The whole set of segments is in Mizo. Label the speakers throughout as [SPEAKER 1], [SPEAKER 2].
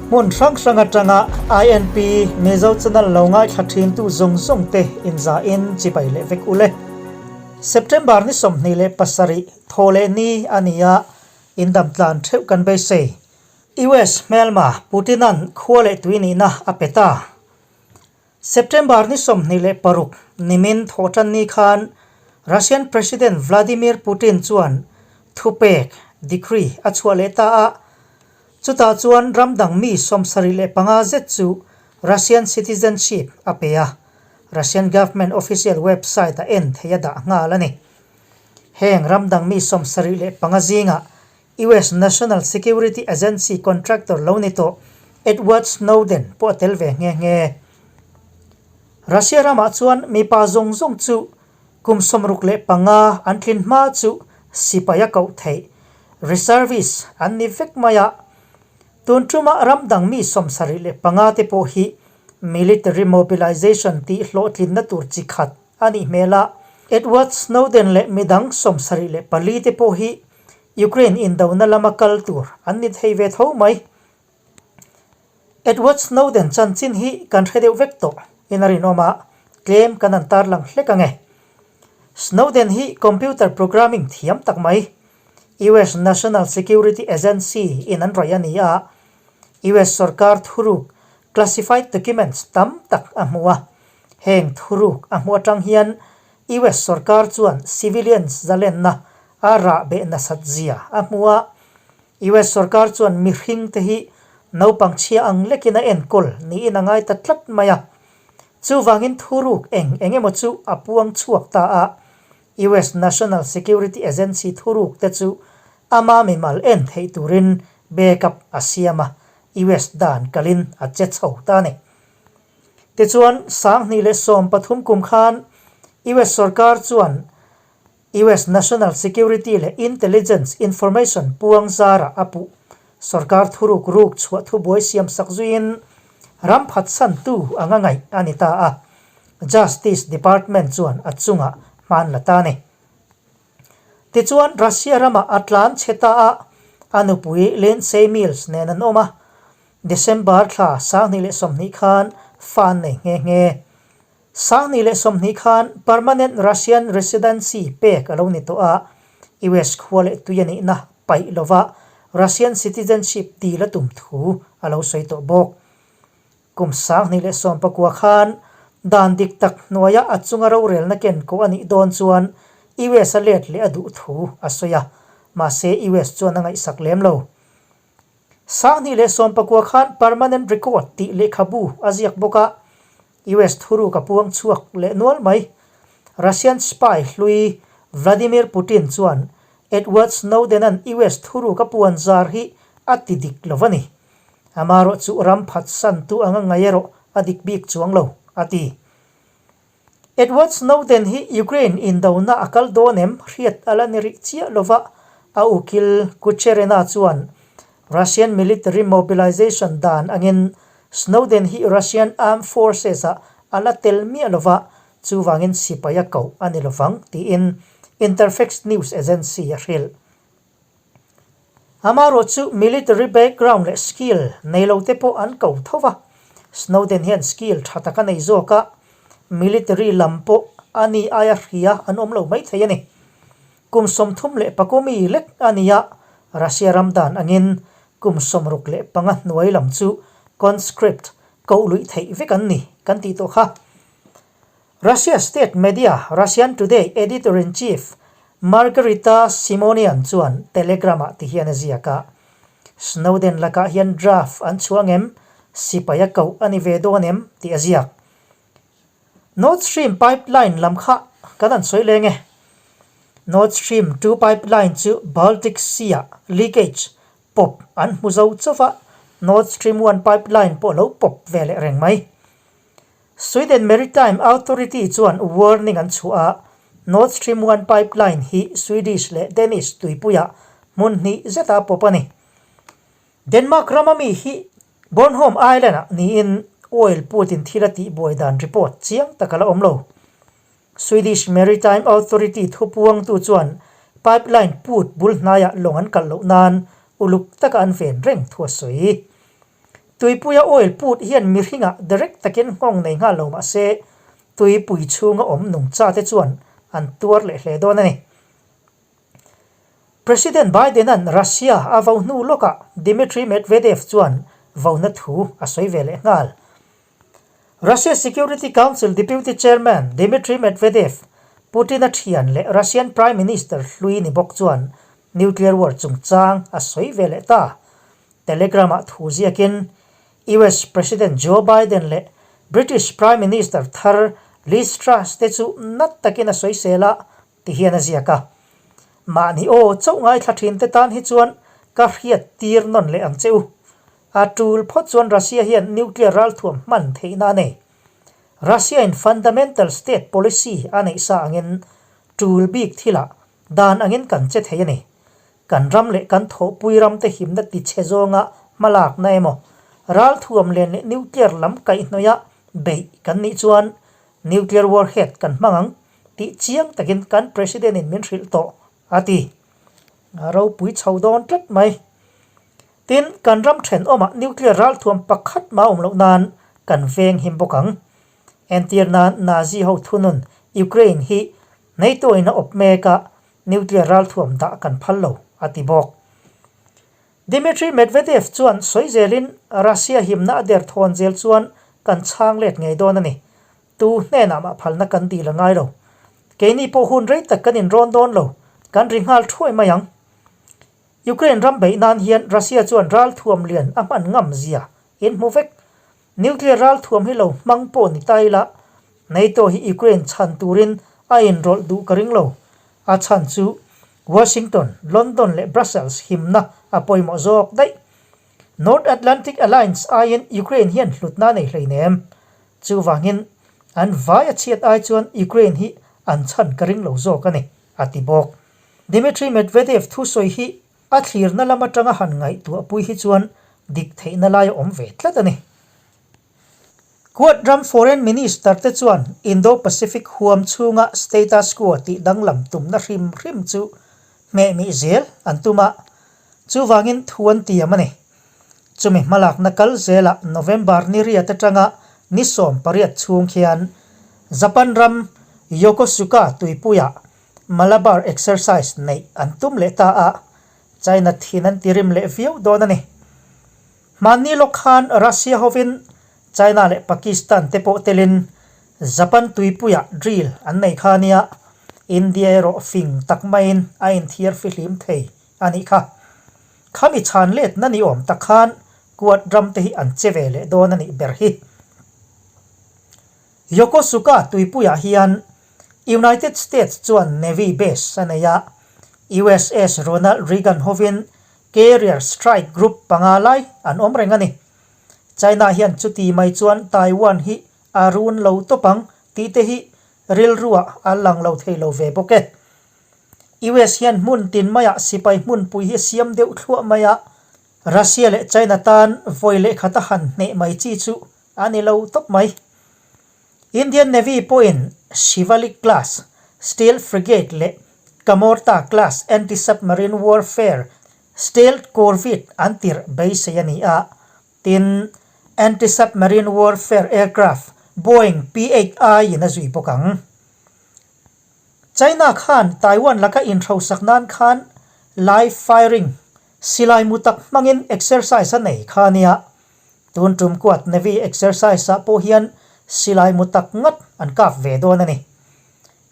[SPEAKER 1] Hmun hrang hrang atanga INP Mizo channel lo ngaithla thintu zawng zawng te inzahin chibai leh vek ule. September ni 27 thaw leh ni a ni a, indam tlan theuh kan beisei. US hmelma Putin-a'n khua leh tui nihna a pe ta. September ni 26 nimin thawhtan ni khan Russian President Vladimir Putin chuan thupek, decree, a chhuah leh ta a, chutah chuan ram dang mi 75 zet chu Russian citizenship a pe a, Russian government official website a en thei a dah nghal a ni. Heng ram dang mi 75 zingah US National Security Agency contractor lo ni tawh Edward Snowden pawh a tel ve nghe nghe. Russia ramah chuan mipa zawng zawng chu kum 65 an tlin hma chu sipai a koh theih, reservist, an ni vek mai a. Tun ṭuma ram dang mi 75 te pawh hi military mobilization tih hlawhtlinna tur chi khat a nih hmel a. Edward Snowden leh midang 74 te pawh hi Ukraine indona lama kal tur an ni thei ve tho mai. Edward Snowden chanchin hi kan hre deuh vek tawh in a rinawm a, tlem kan an tarlang hlek ang e. Snowden hi computer programming thiam tak mai, US National Security Agency in an rawih a ni a, US sorkar thuruk classified documents tam tak a hmu a. Heng thuruk a hmu atang hian US sorkar chuan civilians zalenna a rah beh nasat zia a hmu a, US sorkar chuan mihring te hi naupang chhia ang lekin a enkawl niin a ngai ta tlat mai a. Chuvangin thuruk eng eng emaw chu a puang chhuak ta a, US National Security Agency thuruk te chu ama mimal en theih turin backup a siam a, US dan kalin a che chho ta a ni. Tichuan, 2013 kum khan US sorkar chuan US National Security leh Intelligence Information puang zarah a puh. Sorkar thuruk ruk chhuah thubuai siam sak zuiin ram phatsantu anga ngaih a ni ta a, Justice Department chuan a chungah hman la ta a ni. Tichuan, Russia ramah a tlan chhe ta a, a nupui Lindsay Mills nen an awm a, December thla 2020 khan fa an nei nghe nghe. 2020 khan permanent Russian residency pek a lo ni tawh a, US khua leh tui a nihna paih lova Russian citizenship dil a tum thu a lo sawi tawh bawk. Kum 2019 khan dan dik tak hnuaia a chunga rorelna ken koh a nih dawn chuan US a let leh a duh thu a sawi a, mahse US chuan a ngaihsak lem lo. 2019 khan permanent record tih lehkhabu a ziak bawk a, US thuruk a puang chhuak leh nual mai. Russian spy hlui Vladimir Putin chuan Edward Snowden-a'n US thuruk a puan zar hi a ti dik lo a ni. Amaherawh chu ram phatsantu anga ngai erawh a dik bik chuang lo, a ti. Edward Snowden hi Ukraine indona a kal dawn em hriat a la ni rih chiah lova, a ukil Kucherena chuan Russian military mobilization dan angin Snowden hi Russian armed forces-ah a la tel miah lova, chuvangin sipai a koh a ni lovang, tiin Interfax news agency a hrilh. Amaherawh chu military background leh skill nei lo te pawh an ko tho va, Snowden hian skill tha tak a nei zawk a, military lam pawh a ni aia hria an awm lo maithei a ni. Kum 34 mi lek a ni a, Russia ram dan angin kum 65 hnuai lam chu conscript koh luih theih vek an ni kan tih tawh kha. Russia state media Russian Today editor-in-chief Margarita Simonian chuan Telegram-ah ti hian a ziak a, Snowden lakah hian draft an chhuah ngem, sipai a koh a ni ve dawn em tih a ziak. Nord Stream pipeline lam kha kan han sawi leng e. Nord Stream 2 pipeline chu Baltic Sea-ah leakage, pawp, an hmu zo chauh va, Nord Stream 1 pipeline pawh a lo pawp ve leh reng mai. Sweden Maritime Authority chuan warning an chhuah a, Nord Stream 1 pipeline hi Swedish leh Danish tuipuiah hmun hnih zeta pawp a ni. Denmark rama mi hi Bornholm Island-ah niin oil putin thil a tihbuai dan report chiang tak a la awm lo. Swedish Maritime Authority thupuangtu chuan pipeline put bul hnaiah lawng an kalh loh nan uluk taka an ven reng thu a sawi. Tuipuia oil put hian mihringah direct takin nghawng nei nghal lo mah se, tuipui chhunga awm nungcha te chuan an tuar leh hle dawn a ni. President Biden-a'n Russia a vo hnu lawkah Dmitry Medvedev chuan vona thu a sawi ve leh nghal. Russia Security Council Deputy Chairman Dmitry Medvedev, Putin-a thian leh Russian Prime Minister hlui ni bawk chuan nuclear war chungchang a sawi ve leh ta. Telegram-ah thu ziakin US President Joe Biden leh British Prime Minister thar Liz Truss te chu nat takin a sawisel a, ti hian a ziak a. Mahni aw chauh ngaithla thin te tan hi chuan ka hriat tir nawn leh ang che u. A tul phawt chuan Russia hian nuclear ralthuam hman theihna a nei. Russia in fundamental state policy a neih sa angin tul bik thilah dan angin kan che thei a ni. Kan ram leh kan thawhpui ram te himna tichhe zawnga hmalakna emaw, ralthuam len leh nuclear lam kaihhnawih a beih kan nih chuan nuclear warhead kan hmang ang tih chiang takin kan President in min hrilh tawh, a ti. A ropui chho dawn tlat mai. Tin, kan ram thenawmah nuclear ralthuam pakhat mah awm loh nan kan veng him bawk ang. Entir nan Nazi ho thunun Ukraine hi NATO in a awp mek a, nuclear ralthuam dah kan phal lo, a ti bawk. Dmitry Medvedev chuan sawi zelin Russia himna a derthawn zel chuan kan chhang let ngei dawn a ni. Tu hnenah mah phalna kan dil a ngai lo. Keini pawh hun rei tak kan inrawn dawn lo, kan ri nghal thuai mai ang. Ukraine ram beih nan hian Russia chuan ralthuam lian a hman ngam zia in hmu vek. Nuclear ralthuam hi lo hmang pawh ni ta ila, NATO hi Ukraine chhan turin a inrawlh duh ka ring lo. A chhan chu Washington, London leh Brussels himna a pawimawh zawk daih. North Atlantic Alliance aiin Ukraine hian hlutna a nei hleinem. Chuvangin, an vai a chhiat ai chuan Ukraine hi an chhan ka ring lo zawk a ni, a ti bawk. Dmitry Medvedev thusawi hi a thlirna lam atanga han ngaihtuahpui hi chuan dik theihna lai a awm ve tlat a ni. Quad ram Foreign Minister te chuan Indo-Pacific huam chhunga status quo tih danglam tumna hrim hrim chu hmehmih zel an tum a, chuvangin thu an tiam a ni. Chumi hmalakna kal zelah November ni riat atanga ni 18 chhung khian Japan ram Yokosuka tuipuiah Malabar Exercise neih an tum leh ta a, China thin an tirim leh viau dawn a ni. Hmanni lawk khan Russia hovin China leh Pakistan te pawh telin Japan tuipuiah drill an nei kha nia, India erawh fing tak maiin a inthiar fihlim thei a nih kha. Khami chhan letna ni awm tak khan Quad ram te hi an che ve leh dawn a nih ber hi. Yokosuka tuipuiah hian United States chuan Navy base a nei a, USS Ronald Reagan hovin Carrier Strike Group panga lai an awm reng a ni. China hian chuti mai chuan Taiwan hi a run lo tawp ang tih te hi rilruah a lang lo thei lo ve bawk e. US hian hmun tin maiah sipai hmunpui hi a siam deuh thluah mai a, Russia leh China tan vawi lehkhat a han hneh mai chi chu a ni lo tawp mai. Indian Navy pawhin Shivalik class stealth frigate leh Kamorta class anti-submarine warfare stealth corvette an tirh beisei a ni a, tin, anti-submarine warfare aircraft Boeing P-8I in a zui bawk ang. China khan Taiwan laka inhrosak nan khan live firing, silai mu tak hmangin exercise a nei kha a nia. Tun tum kuat Navy exercise ah pawh hian silai mu tak ngat an kap ve dawn a ni.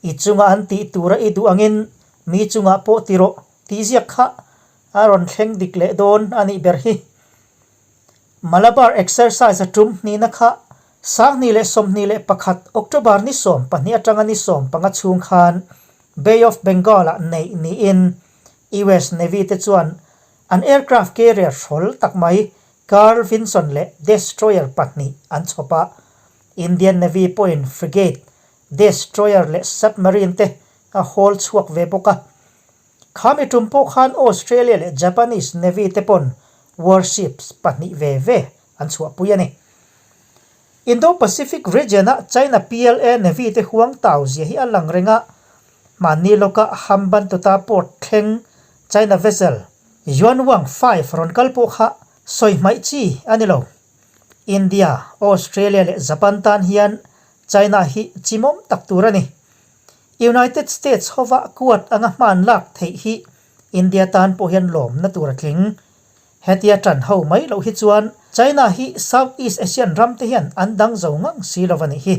[SPEAKER 1] I chunga an tih tura i duh angin mi chungah pawh ti rawh tih ziak kha a rawn thleng dik leh dawn a nih ber hi. Malabar exercise a tum hnihna kha 2021 October ni 12 atanga ni 15 chhung khan Bay of Bengal ah neih niin US Navy te chuan an aircraft carrier hrawl tak mai Carl Vinson leh destroyer pahnih an chhawp a, Indian Navy pawhin frigate, destroyer leh submarine te a hawl chhuak ve bawk a. Khami tum pawh khan Australia leh Japanese Navy te pawn warships pahnih ve ve an chhuahpui a ni. Indo-Pacific region-a China PLA Navy te huang tau zia hi a lang reng a, hmanni lawka Hambantota port thleng China vessel Yuan Wang 5 rawn kal pawh kha sawi hmaih chi a ni lo. India, Australia leh Japan tan hian China hi chimawm tak tur a ni. United States hova kuat anga hman lak theih hi India tan pawh hian lawmna tur a tling. Hetia tan ho mai loh hi chuan China hi South East Asian ram te hian an dang zo ngang si lo a nih hi.